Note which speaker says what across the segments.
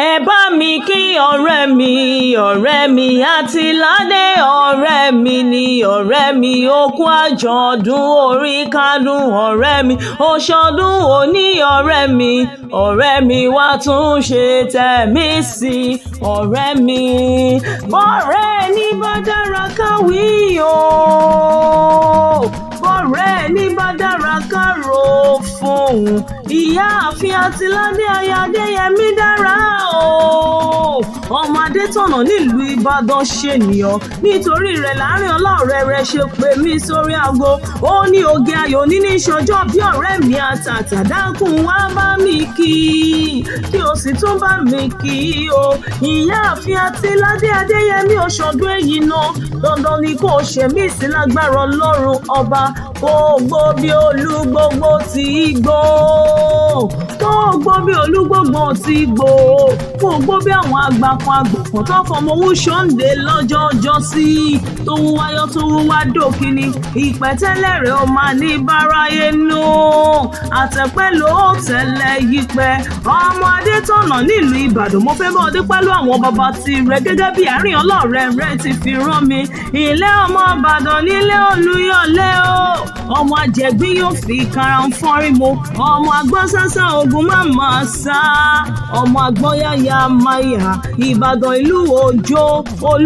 Speaker 1: Ẹ bá mi kí ọ̀rẹ́ mi, ọ̀rẹ́ mi Àtìládé, ọ̀rẹ́ mi ni ọ̀rẹ́ mi, òkú àjọ̀dún orí kádùn ọ̀rẹ́ mi, òṣọdún òní ọ̀rẹ́ mi, ọ̀rẹ́ mi wá tún ṣe tẹ̀mí sí ọ̀rẹ́ mi. Bọ́rẹ́ ní bá dára ká wí o, bọ́rẹ́ ní bá dára ká rò fún un. Ìyáàfin Àtìládé aya Adéyẹmí dára o. Ọmọ Adétọ̀nà nílùú Ìbàdàn ṣènìyàn nítorí rẹ̀ láàrin ọlá ọ̀rẹ́ rẹ̀ ṣe pè mí sórí aago. Ó ní oge ayọ̀ níní ìṣọjọ́ bí ọ̀rẹ́ mi àtàtà, dákun wá bá mi kí, kí o sì tún bá mi kí o. Ìyáàfin Àtìládé Adéyẹmí, oṣọdún èyí náà, dandan ni kò ṣe mí sí lágbára Ọlọ́run Ọba. Kó gbó bí olúgbógbó tí gbó, kó gbó bí olúgbógbó tí gbó, kó gbó bí àwọn àgbà kan àgbà kan tó fọmọ owó ṣòǹde lọ́jọ́ ọjọ́ sí, tó wú wáyọ́, tó wú wá dòkínní ìpẹ́tẹ́lẹ̀ rẹ̀ ó máa ní báráyé nù. Àtẹ̀pẹ́ ló tẹ̀lé yípẹ́. Ọmọ Adétọ̀nà nílùú Ìbàdàn, mo fẹ́ bá ọdún pẹ̀lú àwọn bàbá tirẹ̀ gẹ́gẹ́ bí àárín ọlọ́ọ̀rẹ́ rẹ̀ ti fi rán mi. Ilé ọmọ Ìbàdàn nílé Olúyọ̀lé o. Ọmọ àjẹgbín yóò fi karahun fọ́nrí mu, ọmọ àgbọ̀n sásá ogun má máa sá, ọmọ àgbọ̀n yáyà máyà. Ìbàdàn ìlú Òjó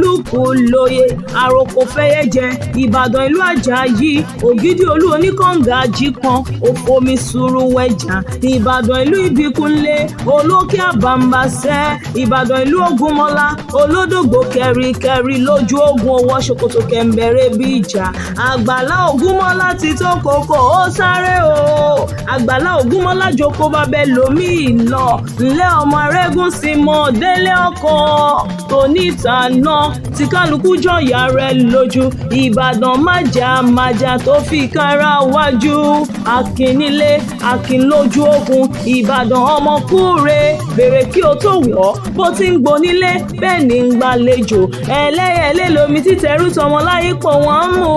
Speaker 1: Olúkúlóyè àròkọ fẹ́yẹ jẹ. Ìbàdàn ìlú Àjàyí Ògìdì Olú oníkànga jíkan òfomi sùúrù wẹjà. Ìbàdàn ìlú Ìbíkúnlé olókè àbàǹbàṣẹ. Ìbàdàn ìlú Ògúnmọ́lá olódògbò kẹrìkẹrì lójú ogun, owó ṣòkòtò kẹ̀ǹbẹ̀rẹ̀ bí ìjà. Àgbàlá Ògúnmọ́lá ti tó kókó, ó sáré o. Àgbàlá Ògúnmọ́lá jókòó bàbẹ́ lómii lọ ńlẹ́. Ọmọ arẹ́gùn sí mọ́ délé ọkọ̀ tóníta náà tí kálukú jọ̀yà rẹ̀ lójú. Ìbàdàn májà májà tó fi kára wájú, akínílé akin lójú ogun. Ìbàdàn ọmọ kúre bèrè kí o tó wọ̀, bó ti ń gbonílé bẹ́ẹ̀ ni ń gbàlejò. Ẹlẹ́yẹlé lomi títẹrú tọmọ láyé pọ̀ wọ́n mú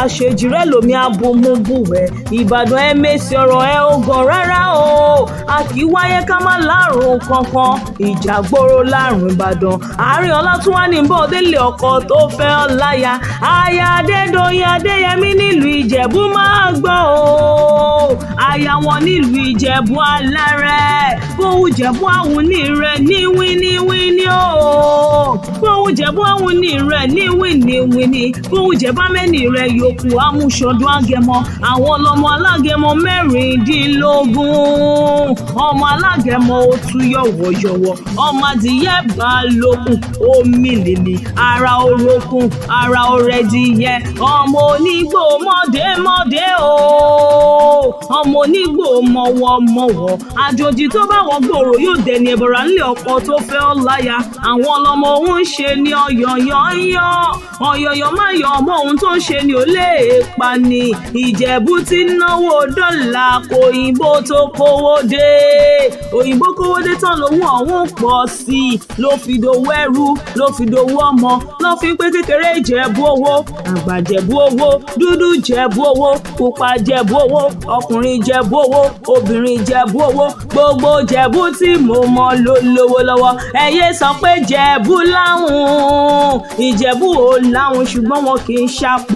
Speaker 1: àṣejìrẹ́ lomi abomubùwẹ̀. Ìbàdàn ẹ mèsì ọ̀rọ̀ ẹ ò gàn rárá o. A kì í wáyé ká má lárùn kankan, ìjà gbòòrò lárùn Ìbàdàn. Àárín ọlá tún wá ní bọ́ délé ọkọ tó fẹ́ ọ láya, aya Adédọ̀yìn Adéyẹmí nílùú Ìjẹ̀bú, máa gbọ́ o. Aya wọn nílùú Ìjẹ̀bú alárẹ̀, bóun jẹ̀bú àwọn ní rẹ̀ ní wíníwíní o, bóun jẹ̀bú àwọn ní rẹ̀ ní wíníwíní, bóun jẹ̀bú amẹ́ni rẹ̀ yòókù amúṣọdún àgẹmọ. Àwọn ọlọmọ alágẹmọ 16, ọmọ alágẹmọ òtún yọ̀wọ̀yọ̀wọ̀, ọmọ adìyẹ bá lókun omi lìlì ara orokun ara ọrẹ́dìyẹ, ọmọ onígbò mọ́dé mọ́dé o, ọmọ onígbò mọ̀wọ̀mọ̀wọ̀. Àjòjì tó bá wọ́n gbòòrò yóò dẹni ẹ̀bọ̀rà ńlẹ̀ ọkọ tó fẹ́ ọ́ láya. Àwọn ọlọmọ òun ń ṣe ní ọ̀yọ̀yọ̀ ń yọ ọ̀yọ̀yọ̀ má yọ, ọmọ òun tó ń ṣe ni ò lè pa ni. Ìjẹ̀bú ti náwó dọ́là kò òyìnbó tó kówó dé, òyìnbó kówó dé tán lówó ọ̀hún pọ̀ sí i, ló fi dowó ẹrú, ló fi dowó ọmọ, ló fi pé kékeré jẹ̀bú owó, àgbà jẹ̀bú owó, dúdú jẹ̀bú owó, pupa jẹ̀bú owó, ọkùnrin jẹ̀bú owó, obìnrin jẹ̀bú owó. Gbogbo jẹ̀bú tí mo mọ̀ ló lówó lọ́wọ́. Ẹ yé sọ pé jẹ̀bú láwùn, Ìjẹ̀bú ò láwùn, ṣùgbọ́n wọn kì í ṣàpà.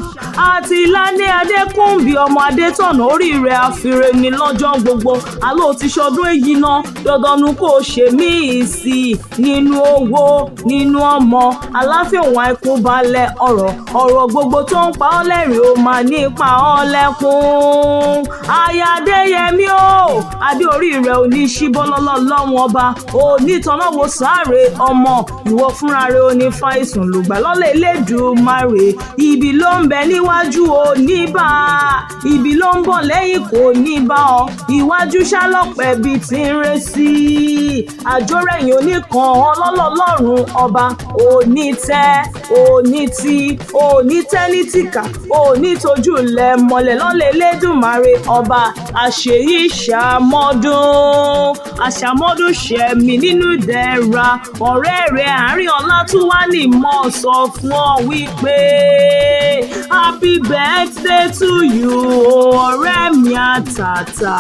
Speaker 1: Àtìládé Adékúnbí ọmọ Adétọ̀nà, orí rẹ̀ àfìrè ní lọ́jọ́ gbogbo. Àlọ́ ti ṣọdún èyí náà, dandan nu kò ṣe míì sí i nínú owó, nínú ọmọ, àláfíà òun àìkú balẹ̀ ọ̀rọ̀. Ọ̀rọ̀ gbogbo tó ń pa ọ́ lẹ́rìn ó máa nípa ọ́ lẹ́kún. Aya Adéyẹmí o, adé orí rẹ̀ ò ní ṣíbọ́ lọ́lọ́ lọ́wọ́n Ọba onítọ̀nàwó sáré ọmọ. Ìwọ fúnra rẹ̀ ò ní fàìsàn lògbà lọ́lẹ̀ Elédùmarè. Ibi ló ń bẹ níwájú ò ní bá a, ibi ló ń bọ̀ lẹ́yìn kò ní bá ọ. Iwájú ṣálọ̀pẹ̀ bíi ti ń ré sí àjọrẹ̀yìn oníkan ọlọ́lọ́lọ́run Ọba onítẹ́ onítí onítẹ́ ní tìkà onítọ́jú lẹ̀ mọ́lẹ̀ lọ́lẹ̀ Elédùmarè Ọba. Àṣeyí ṣàmọ́dún àṣàmọ́dún ṣẹ̀mí nínú ìdẹ̀ra. Ọ̀rẹ́ rẹ̀ àárín ọlá tún wá ní mọ̀ sọ fún ọ wípé happy birthday to you, ọ̀rẹ́ mi àtàtà.